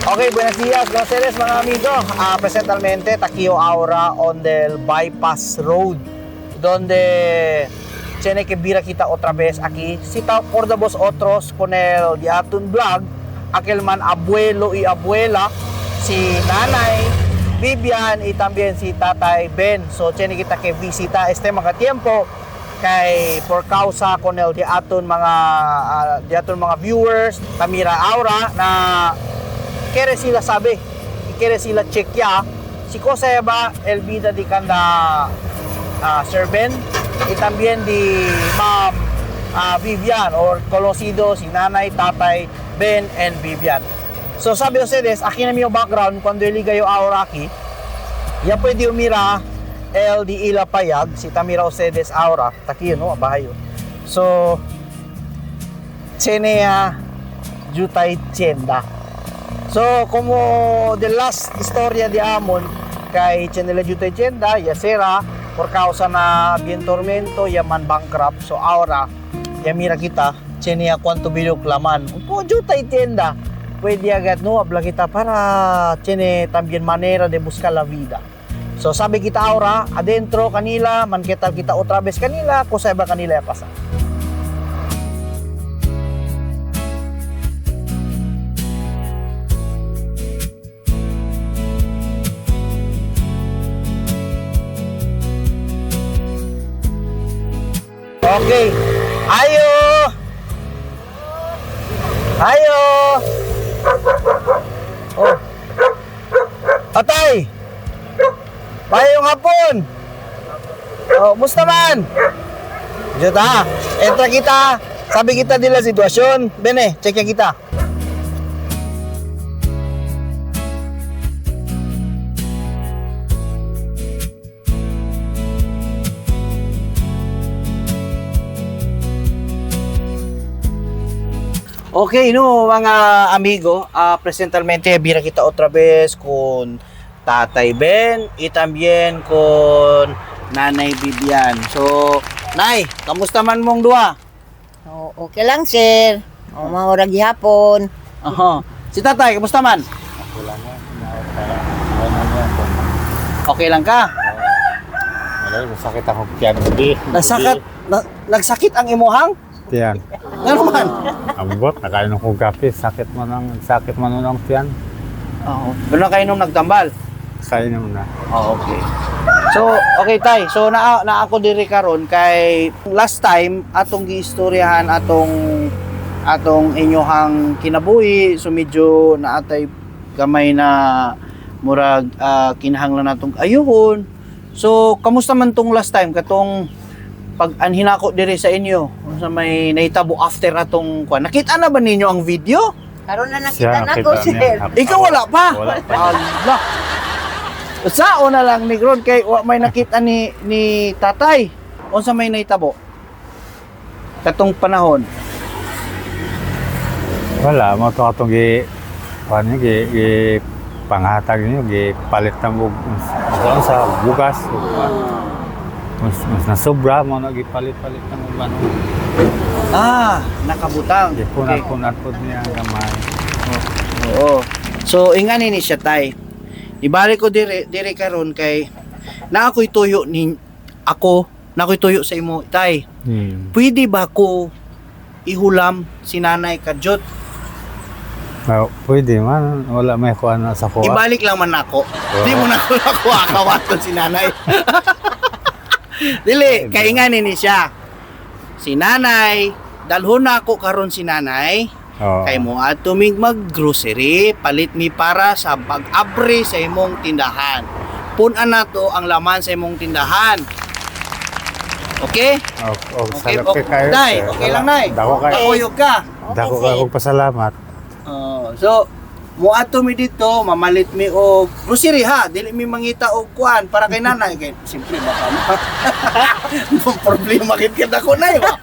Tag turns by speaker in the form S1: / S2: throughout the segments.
S1: Okay, buenos dias, Gonzales, mga amigo. Presentalmente, Takio Aura on the bypass road, donde tiene que vira kita otra vez aquí. Si ta acorda vos otros con el diatun vlog, aquel man abuelo y abuela, si nanay Vivian y también si tatay Ben. So, tiene kita que visita este mga tiempo kay por causa con el diaton mga diaton mga viewers, Tamira Aura na quiere sila sabi, quiere sila chequear si cosa ba el vida di kanda Sir Ben y también di Ma'am Vivian or conocido si Nanay, Tatay, Ben and Vivian. So sabi ustedes, aquí na mi background cuando iligayo ahora aquí, ya pwede umira el di ila payag si Tamira ustedes ahora, taki no, abayo. So Chenea Jutay Tienda. So, como the last historia de Amon kay Chenela Jutay Tienda, ya sera por causa na bien tormento, ya man bankrupt. So, ahora, ya mira kita, Chenea cuánto bilog laman. Po, Jutay Tienda. Pwede agad no, habla kita para tiene también manera de buscar la vida. So, sabi kita ahora, adentro kanila, man kita kita otra vez kanila, cosa ba kanila ya pasa. Okay. Ayo! Ayo! Oh. Atay! Payong hapon! Oh, musta man? Diyo ta. Entra kita. Sabi kita nila sitwasyon. Bene, check kita. Okay, no, mga amigo, presentalmente bira kita otra vez con Tatay Ben y también con Nanay Vivian. So, Nay, kamusta man mong dua?
S2: Oh, okay lang, sir. O, maura gihapon.
S1: Aha. Si Tatay, kamusta man?
S3: Wala na. Wala na.
S1: Okay lang ka?
S3: Wala, masakit ako tiyan. Gabi.
S1: Nasakit, nagsakit ang imuhang?
S3: Tiyan.
S1: Ano man?
S3: Ambot, nakainom ko kape. Sakit man ng tiyan.
S1: Oo. Doon na kayo nung nagtambal?
S3: Kainom na.
S1: Oh, okay. So, okay tay. So na ako diri karon kay last time atong giistoryahan atong atong inyohang kinabuhi so medyo naatay gamay na murag kinahanglan natong ayuhon. So, kamusta man tong last time katong pag anhinako diri sa inyo unsa may nahitabo after atong kuan? Nakita na ba ninyo ang video?
S2: Karon na nakita
S3: Siya,
S2: na ko,
S3: nakita
S2: sir.
S3: niya.
S1: Ikaw wala pa.
S3: Wala pa.
S1: Allah. Sao na lang ni Ron kay wa may nakita ni ni tatay. Unsa may nahitabo? Katong panahon.
S3: Wala, mo to atong gi kuan niyo gi, gi panghatag niyo gi palit na mo sa bugas. Mas, mas nasobra mo na gi palit-palit na mo ano.
S1: Ah, nakabutang.
S3: Gi punat-punat pod niya gamay.
S1: Oo. So ingani ni siya tay. Ibalik ko dire dire karon kay na ako'y tuyo ni ako, na ako'y tuyo sa imo tay.
S3: Hmm.
S1: Pwede ba ko ihulam si nanay Kajot?
S3: Well, pwede man, wala may kuan na sa kuha.
S1: Ibalik lang man ako. Di mo na ako nakuha kawaton si nanay. Dili, kay nga ni siya. Si nanay, dalhon na ako karon si nanay.
S3: Oo.
S1: Kay mo adto mig mag-grocery, palit mi para sa pag-abre sa imong tindahan. Pun-an nato ang laman sa imong tindahan. Okay?
S3: Oh, oh,
S1: Okay,
S3: salap
S1: okay.
S3: kayo.
S1: Nay, okay lang, Nay.
S3: Dako kayo.
S1: Kakuyog ka.
S3: Dako
S2: Okay,
S3: kayo
S2: sir.
S3: kong pasalamat.
S1: Oh, so muadto mi dito, mamalit mi og grocery ha, dili mi mangita og kuan para kay nanay kay siyempre baka problema kit kit ako nay ba.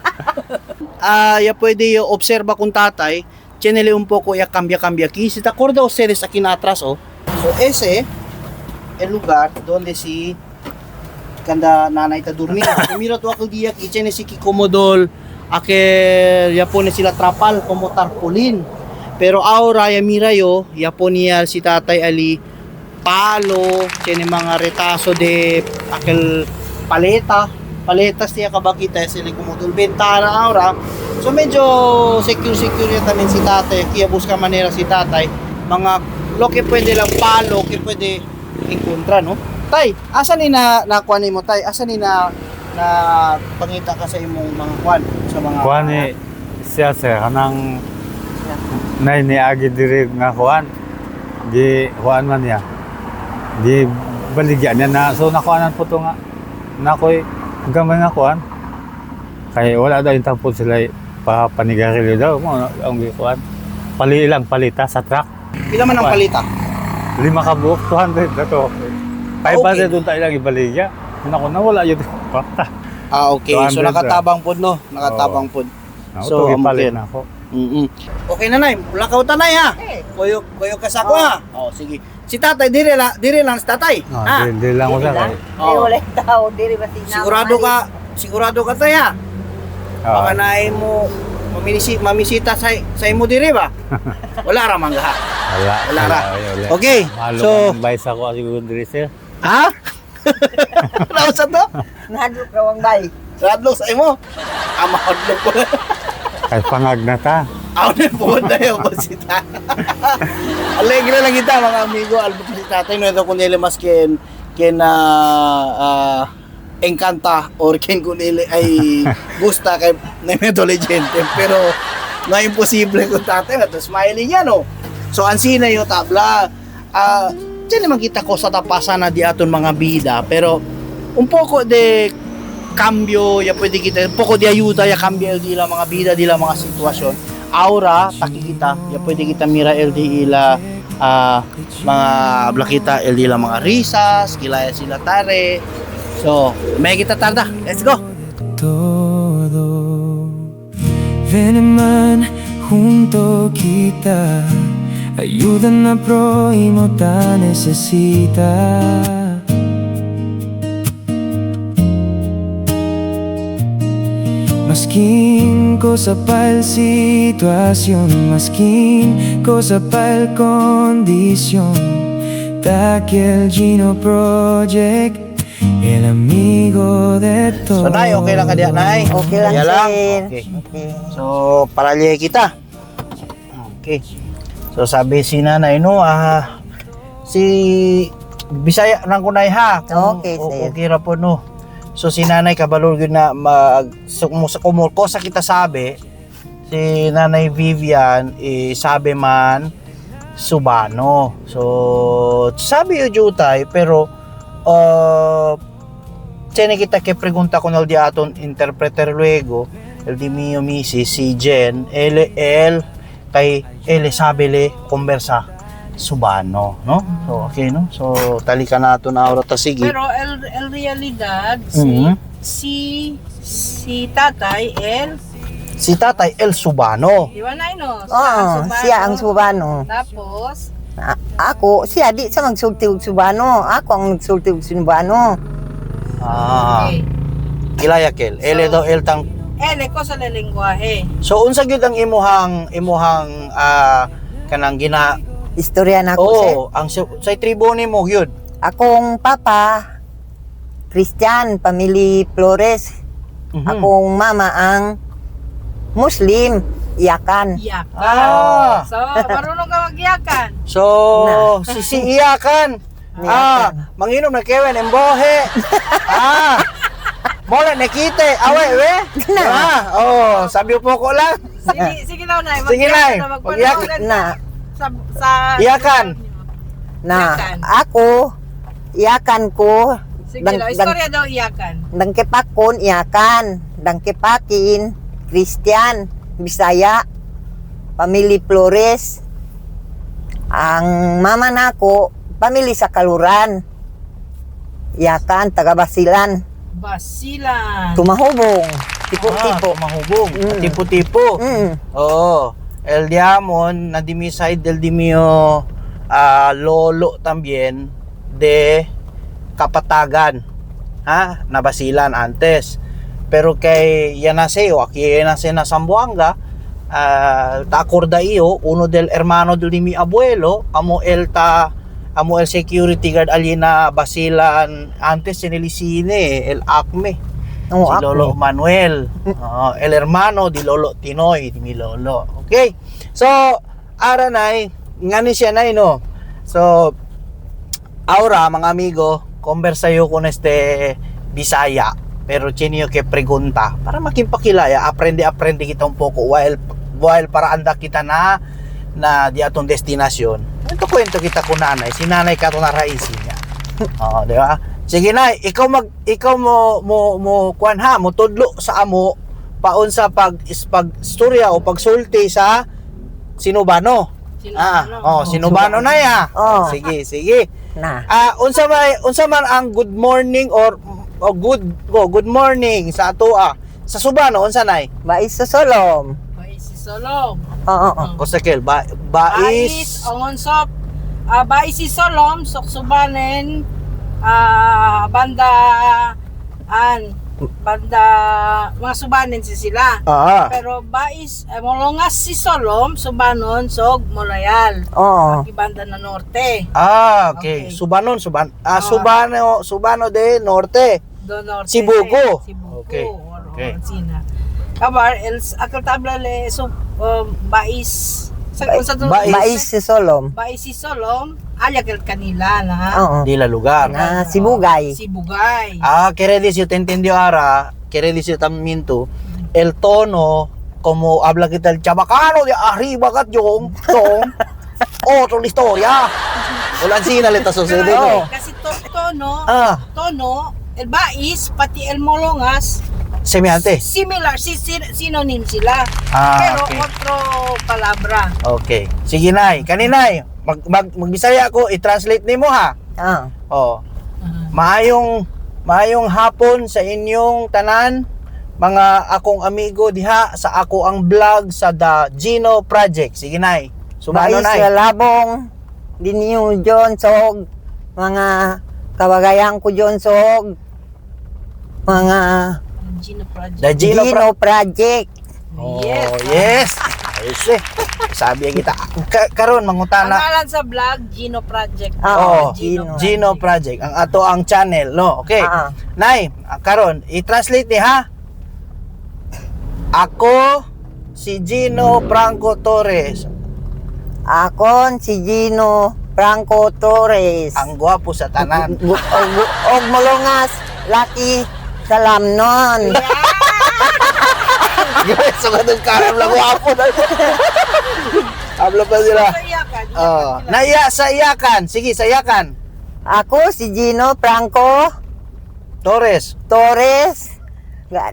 S1: Ya pwede yo obserba kung tatay, tiene un poco ya cambia cambia aquí. Si te acuerda ustedes aquí na atrás oh. So ese el lugar donde si kanda nanay ta dormir. Mira tu aquel día que tiene si Kikomodol, aquel ya pone sila trapal como tarpaulín. Pero ahora ya mira yo, ya ponía si Tatay Ali palo, tiene mga retaso de aquel paleta. Paletas niya kabakita sila kumudol bentana ahora. So medyo secure secure ya también si tatay. Kaya busca manera si tatay. Mga lo que pwede lang palo que pwede encontrar, no? Tay, asa ni na nakuha nimo tay? Asa ni na na pangita ka sa imong mga kuan sa mga
S3: Kuan ni siya sir kanang nay niagi diri nga kuan. Gi kuan man niya. Gi baligya niya na so nakuanan po to nga nakoy gamay nga kuan. Kay wala daw yung tampon sila pa panigarilyo daw mo ang gi kuan. Pali lang palita sa truck.
S1: Pila man ang
S3: Kuan.
S1: palita?
S3: Lima ka buok 200 na to. 500 doon tayo lang ibaligya. Nako na wala yun. Pakta.
S1: Ah, okay. So
S3: 200
S1: nakatabang pod no, nakatabang pod.
S3: So,
S1: So,
S3: gipalit
S1: amo
S3: na ako.
S1: Mm. Okay na nay, lakaw ta nay ha.
S2: Okay.
S1: Kuyo kuyo ka sa ako ha. Oh, sige. Si tatay dire la, dire lang si tatay.
S3: Ah,
S1: Ha.
S3: di, di lang ko
S2: Dili
S3: sa
S2: lang.
S3: kay.
S2: Ay,
S1: Oo.
S2: wala tao diri ba sina.
S1: Sigurado ka, sigurado ka tay ha.
S3: Ah,
S1: Baka naay mo maminisi mamisita sa sa imo dire ba? Wala ra man ha.
S3: Wala.
S1: Wala ra.
S3: Wala.
S1: Okay.
S3: Malo
S1: So,
S3: so, ang baysa ko siguro diri sir.
S1: ha? Nausa to?
S2: Nahadlok raw ang bay.
S1: Radlok sa imo. Ama hadlok ko.
S3: Kay pangag na ta.
S1: Ako na po na yung pasita. Alegre lang kita mga amigo. Albo pa si tatay. No, ito kung nila mas ken ken encanta or ken kung nila ay gusta kay na legente. Pero nga imposible kung tatay na to smiling yan oh. So ang sina yung tabla. Ah, diyan naman kita ko sa tapasan na di aton mga bida pero un poco de cambio ya pwede kita un poco de ayuda ya cambio el di la mga bida di la mga sitwasyon aura takikita ya pwede kita mira el di ila mga blakita el di la mga risas kilaya sila tare so may kita tarda, let's go.
S4: Todo. Veneman junto kita. Ayuda na prójimo ta necesita. Maskin cosa pa'l situación, maskin cosa pa'l condición. Takiel Gino Project, el amigo de
S1: So
S4: todos.
S1: nay, okay lang ka diya nay?
S2: Okay lang,
S1: Kaya lang?
S2: sir.
S1: Okay.
S2: Okay.
S1: So, paralye kita. Okay. So, sabi si nanay, no, si Bisaya nang kunay ha. Kung,
S2: Okay, sir.
S1: Okay ra po, no. So, si nanay kabalor gyud na mag, sa, sa kumulko sa kita sabi, si nanay Vivian, eh, sabi man, Subano. So, sabi yung jutay, pero, tiene kita que pregunta con el de aton interpreter luego, el de mio misi, si Jen, L, L, kay L sabe le conversa Subano, no? So, okay, no? So, talika na ato na ora ta sige.
S5: Pero el realidad, si,
S1: Mhm.
S5: si, si tatay, el,
S1: Si tatay El Subano.
S5: di ba na no?
S2: Oo, siya ang subano.
S5: Tapos,
S2: Ako, siya di sa magsulti og subano. Ako ang nagsulti og subano.
S1: Ah,
S5: okay.
S1: kilaya kel. L
S5: So-
S1: daw El tang.
S5: El, cosa del lenguaje.
S1: So unsa gyud ang imuhang imuhang kanang gina
S2: Istorya na ako, sir.
S1: Oh, ang sa, sa tribo nimo gyud.
S2: Akong papa, Christian, pamilya Flores.
S1: Mhm.
S2: Akong mama ang Muslim, Iyakan.
S5: Iyakan.
S1: Ah.
S5: So, marunong ka mag-iyakan.
S1: So, si si iyakan. Ah, manginom na kewen embohe. ah. Mole nakite. Awe we. Ah, oh, sabi po ko lang.
S5: Sige, sige daw, Nay.
S1: Sige, Nay.
S5: Mag-iyakan na,
S1: Mag-iyak.
S5: magpanawagan
S2: Na,
S5: Sa, sa,
S1: Iyakan.
S2: na
S5: Iyakan.
S2: ako, iyakan ko.
S5: Sige daw, istorya daw iyakan.
S2: Dangkipakon, iyakan. Dangkipakin, Christian, Bisaya, pamilya Flores. Ang mama nako, pamilya sa Kaluran. Iyakan, taga Basilan.
S5: Basilan.
S2: Tumahubong. Tipo-tipo.
S1: Ah, mahubog.
S2: Mm.
S1: Tipo-tipo.
S2: Mm.
S1: Oo. El Diamond, na di mi side del di mio lolo también de Kapatagan. Ha? Nabasilan antes. Pero kay Yanase o aki Yanase na Sambuanga, Ta acorda iyo, uno del hermano de mi abuelo, amo el ta amo el security guard alina Basilan antes en el cine, el Acme.
S2: Oo,
S1: Si
S2: ako.
S1: Lolo Manuel. Oo, el hermano di Lolo Tinoy, di mi Lolo. Okay? So, ara nay, ngani siya nay no. So, ahora mga amigo, conversayo con este Bisaya, pero chinio que pregunta para makimpakilaya, aprende aprende kita un poco while while para anda kita na na di atong destinasyon. Ito kwento kita ko nanay, si nanay ka to na raisin niya. Oo, di ba? Sige na, ikaw mag ikaw mo mo mo kuan ha, mo tudlo sa amo paon sa pag is pag storya o pagsulti sa Sinubano.
S5: Sinubano.
S1: Ah, oh, Sinubano na ya.
S2: Oo.
S1: Sige, sige.
S2: Na.
S1: Ah, unsa man ang good morning or o good go, good morning sa atoa. Sa Subano unsa nay?
S2: Bais sa solom.
S5: Bais si Solom.
S2: Oo. oo.
S1: Kosakel ba
S5: Bais,
S1: bais
S5: ongonsop. Bais si Solom, suksubanen, banda, an, banda, mga subanen si sila.
S1: Ah.
S5: Pero bais, molongas si Solom, subanon, sog, molayal.
S2: Oo.
S5: Ibanda na norte.
S1: Ah, okay.
S5: Okay.
S1: Subanon, suban. Ah,
S5: Ah.
S1: Subano, Subano de Norte.
S5: Do norte.
S1: Sibugo.
S5: Sibugo.
S1: Okay.
S5: Or,
S1: Okay.
S5: Sina. Kabar, el, akal tabla le, so, bais, sa,
S2: Bais.
S5: sa,
S1: Bais.
S2: Bais si solom.
S5: Bais si Solom, alyak el kanila na.
S2: Oo.
S1: Di la lugar.
S2: Na sibugay.
S5: Sibugay.
S1: Ah, quiere decir, te entendió ahora, quiere decir también tú, el tono, como habla kita el chabacano de arriba, kat yung, tong, otro la historia. Wala sina le sucede.
S5: Pero,
S1: no?
S5: kasi to, tono,
S1: Ah,
S5: tono, el bais, pati el molongas,
S1: semejante.
S5: similar, si, synonym sila.
S1: Ah,
S5: Pero
S1: okay.
S5: otro palabra.
S1: Okay. Sige, Nay. Kaninay, mag, mag, magbisaya ako, i-translate nimo ha.
S2: Ah.
S1: Oh. Maayong maayong hapon sa inyong tanan mga akong amigo diha sa ako ang vlog sa The Gino Project. Sige nay. Sumano
S2: Bais
S1: nay.
S2: sa labong. Dinyo John Sog. Mga kawagayan ko John Sog. Mga
S5: Gino Project.
S1: The Gino,
S2: Gino Project.
S1: Oh,
S5: Yes.
S1: yes. Ayos eh. Sabi kita karon mangutana.
S5: Pangalan sa vlog, Gino Project.
S2: Oo,
S1: Oh,
S2: Gino.
S1: Gino Project ang ato ang channel, no? Okay.
S2: Ah.
S1: Nay, karon i-translate ni ha. Ako si Gino Franco Torres,
S2: Akon si Gino Franco Torres.
S1: ang gwapo sa tanan.
S2: Og molongas laki salamnon.
S1: Guys, so katong karam lang gwapo na. Habla pa sila.
S5: Sa iyakan.
S1: Oh, naiya sa iyakan. Sige, sa iyakan.
S2: Ako si Gino Franco
S1: Torres.
S2: Torres.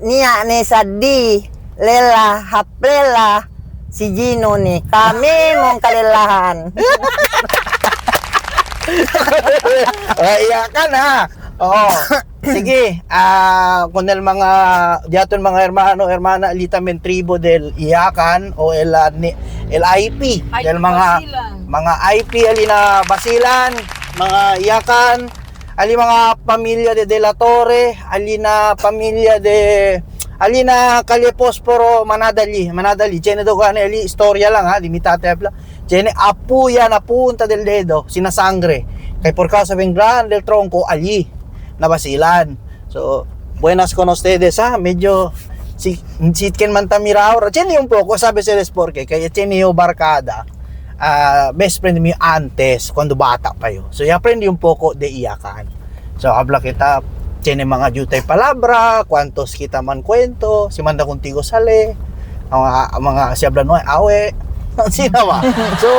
S2: Niya ni sa D. Lela Haplela si Gino ni kami mong kalilahan.
S1: Iyakan ha. Oo. Sige, con el mga diaton mga hermano, hermana, alita men tribo del iyakan o el el IP
S5: IP
S1: del mga
S5: Basilan.
S1: mga IP ali na Basilan, mga iyakan, ali mga pamilya de De La Torre, ali na pamilya de ali na Calle Posporo Manadali, Manadali, tiene do gane ali istorya lang ha, limitate habla. Tiene apuya na punta del dedo, sinasangre. Kay por causa ben grande del tronco ali na Basilan. So, buenas con ustedes ha, medyo si si ken man tamira ahora. Tiene un poco, sabe se les porque kay tiene yo barkada. Best friend mi antes cuando bata pa yo. So, aprendí un poco de iyakan. So, habla kita, tiene mga jutay palabra, cuantos kita man kwento, si manda contigo sale, ang mga, ang mga si habla no, awe, sino ba? So,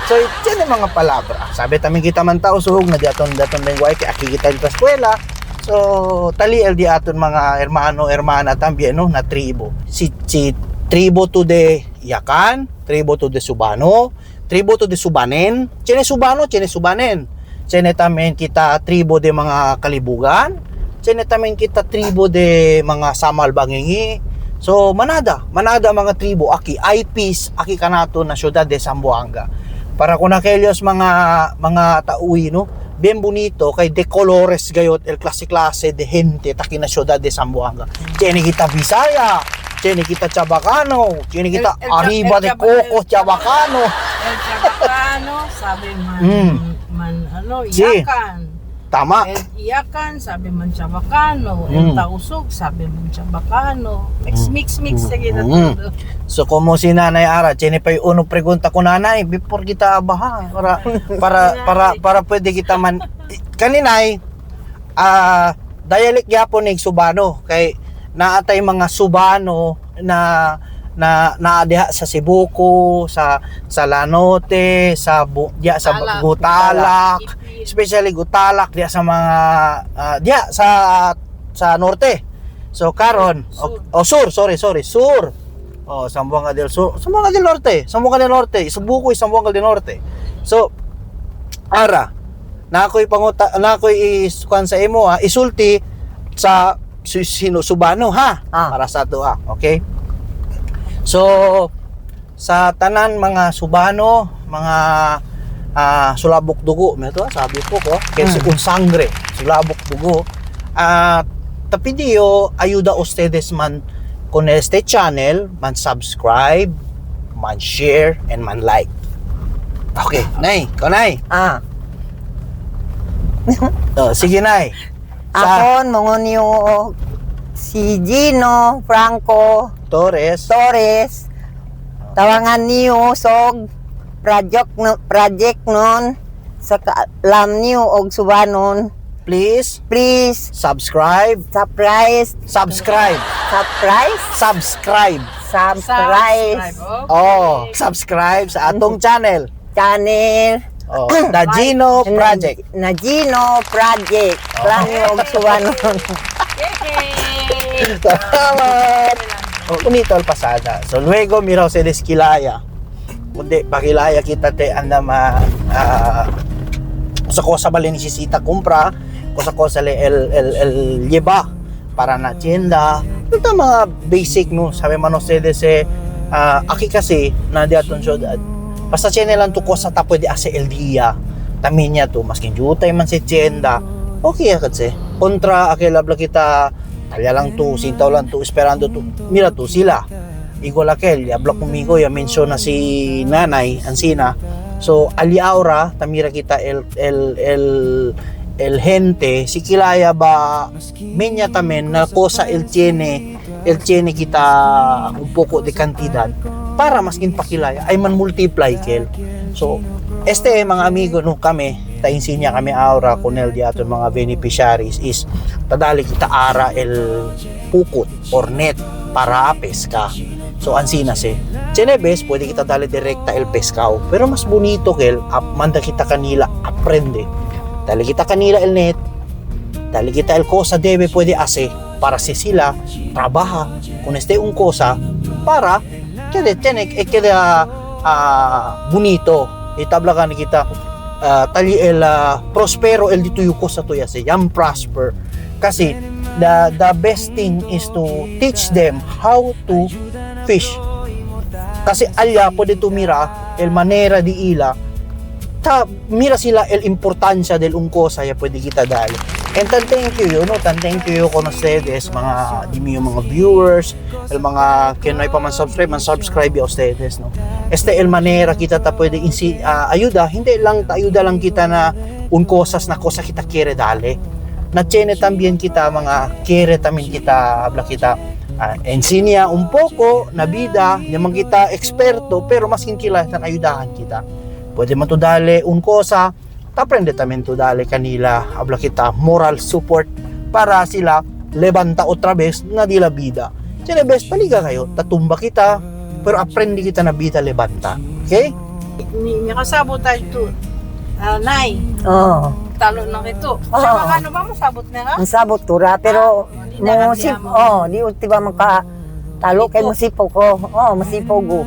S1: so tiene mga palabra. Sabi tamin kita man tao suhog na diaton daton lengguwahe kay aki kita sa eskwela. So, tali el di aton mga hermano, hermana también no, na tribo. Si si tribo to de Yakan, tribo to de Subano, tribo to de Subanen. Tiene Subano, tiene Subanen. Tiene también kita tribo de mga Kalibugan. Tiene también kita tribo de mga Samal Bangingi. So, manada, manada mga tribo aki IPs aki kanato na siyudad de Zamboanga. Para kun aquellos mga mga tauwi no, bien bonito kay de colores gayot el klase klase de gente taki na siyudad de Zamboanga. Tiene kita Bisaya, Tiene kita chabacano, tiene kita arriba
S5: El
S1: de coco chabacano.
S5: El Chabacano, sabi man, man ano,
S1: Si.
S5: iyakan.
S1: Tama.
S5: El iyakan, sabi man Chabacano. El Tausog, sabi man Chabacano. Mix, mix, mix. Sige na todo.
S1: So como si Nanay Ara, tiene pa yung uno pregunta ko nanay before kita abaha para para para para pwede kita man kaninay dialect gyapon ning Subano kay naatay mga Subano na na naa diha sa Cebuco, sa Lanote, sa Bu, diha sa
S5: Gutalak.
S1: Gutalak,
S5: Ipil.
S1: especially Gutalak diha sa mga diha sa norte. So karon
S5: Sur.
S1: o, sur, sorry, sorry, sur. Oh, Zamboanga del Sur, Zamboanga del Norte, Zamboanga del Norte, Subuco, Zamboanga del Norte. So ara, na ako'y panguta, na ako'y isukan sa imo ha, isulti sa sino Subano ha, para sa ato ha, okay? So sa tanan mga Subano, mga sulabok dugo, may to sabi ko ko, kasi un sangre, sulabok dugo. Tapidio ayuda ustedes man con este channel, man subscribe, man share and man like. Okay, Nay, ikaw Nay. Oh, sige Nay. Sa
S2: Akon mangonyo si Gino Franco
S1: Torres.
S2: Torres. Tawangan niyo sog project no, project nun sa lam niyo og subanon.
S1: Please
S2: Please
S1: subscribe,
S2: surprise
S1: subscribe,
S2: surprise
S1: subscribe.
S2: surprise
S5: Okay.
S1: Oh, subscribe sa atong channel.
S2: channel.
S1: Oh, The Gino Project.
S2: Na, na Gino Project. Lam niyo og subanon.
S5: Yay!
S1: Salamat. Oh, unito al pasada. So luego mira ustedes kilaya. Kundi pakilaya kita te anda ma sa cosa ba le necesita compra, cosa cosa le el el el lleva para na tienda. Ito mga basic no, sabi man ustedes eh aki kasi na di aton syudad. Basta tiene lang tu cosa ta pwede hacer el día. Tamin niya to, maskin jutay man si tienda. Okay kasi. Kontra aquel habla kita talya lang tu, sintaw lang tu, esperando tu. Mira tu sila. Igual aquel, habla conmigo, ya menciona si nanay, Ansina. So, ali aura, tamira kita el el el el gente, si kilaya ba menya tamen na cosa el tiene kita un poco de cantidad para maskin pakilaya ay man multiply kel. So, este mga amigo no kami, tainsinya kami aura con el di aton mga beneficiaries is tadali kita ara el pukot or net para pesca. So ansina se. Chenebes, pwede kita dali direkta el pescao. Pero mas bonito kel, manda kita kanila aprende. Dali kita kanila el net, dali kita el cosa debe pwede hacer para si sila trabaja con este un cosa para quede tiene queda bonito. Itabla ka ni kita tali el prospero el dito yung cosa to yase, yam prosper. Kasi the best thing is to teach them how to fish. Kasi alya pwede tumira el manera di ila ta mira sila el importancia del un cosa ya pwede kita dali. And tan thank you, no? Tan thank you con ustedes, mga di mi yung mga viewers, el mga que no hay pa man subscribe, man subscribe ya ustedes, no? Este el manera kita ta pwede insi, ayuda, hindi lang ta ayuda lang kita na un cosas na cosa kita quiere dale. Na tiene también kita mga quiere también kita habla kita ensinya un poco na vida, hindi man kita eksperto pero maskin kila tan ayudahan kita. Pwede man to dale un cosa, aprende también to dale kanila, habla kita moral support para sila levanta otra vez na di la vida. Sine bes paliga kayo, tatumba kita, pero aprende kita na vida levanta. Okay?
S5: Ni kasabot tayo to. Nay,
S2: Oh.
S5: talo na ito.
S2: Oo.
S5: Chabacano ba masabot na nga?
S2: Ang sabot tura pero
S5: Di na
S2: mo sip
S5: mo.
S2: oh, di ulti ba maka talo kay masipog ko. Oh, masipog ko.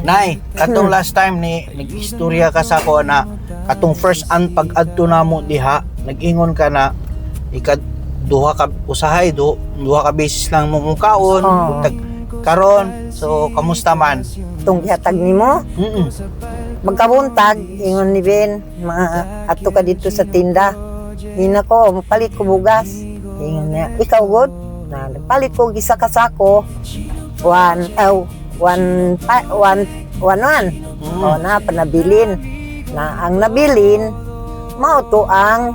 S1: Nay, katong last time ni nag-istorya ka sa ako na katong first an pag-adto namo diha, nag-ingon ka na ikad duha ka usahay do, duha ka beses lang mo mukaon,
S2: Oo.
S1: tag karon. So kamusta man?
S2: Tong gihatag nimo. Magkabuntag, ingon ni Ben, mga ato ka dito sa tinda. Hina ko, mapalit ko bugas. Ingon niya, ikaw good? Na nagpalit ko og isa ka sako. One, oh, one, one, one, one. O na, panabilin. Na ang nabilin, mao to ang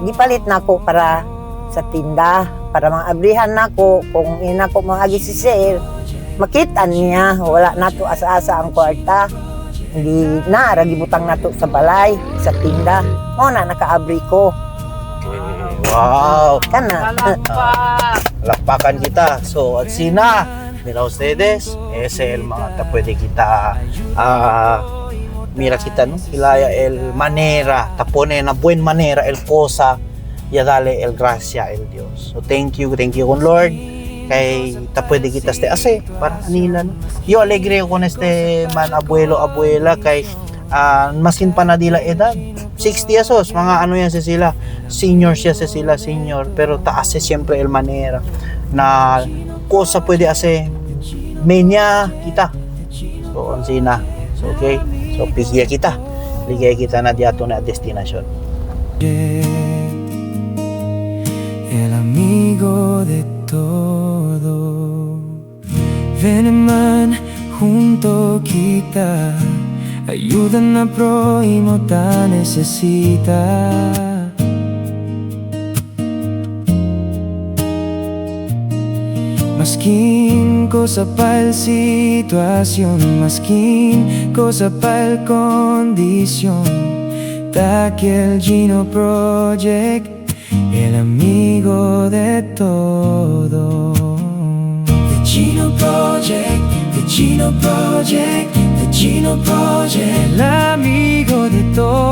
S2: gipalit nako para sa tinda, para maabrihan nako kung ina ko maagi si sir, makita niya wala nato asa-asa ang kwarta. Hindi na ragibutang nato sa balay, sa tinda. Mao na nakaabri ko.
S1: Wow.
S2: Kana.
S5: Palakpak.
S1: Palakpakan kita. So, at sina, mira ustedes, es el mga ta pwede kita mira kita no hilaya el manera tapone na buen manera el cosa ya dale el gracia el Dios. So thank you con Lord kay ta pwede kita este ase para anila no. Yo alegre con este man abuelo abuela kay maskin pa na dila edad 60 asos mga ano yan si sila senior siya si sila senior pero taas eh siyempre el manera na cosa pwede ase menya kita so on sina so okay so pigya kita ligay kita na diato na destinasyon.
S4: El amigo de todo. Ven man junto kita. Ayuda na prójimo ta necesita. Maskin cosa pa'l situación, maskin cosa pa'l condición. Taki el Gino Project, el amigo de todo. The Gino Project, The Gino Project, The Gino Project, el amigo de todo.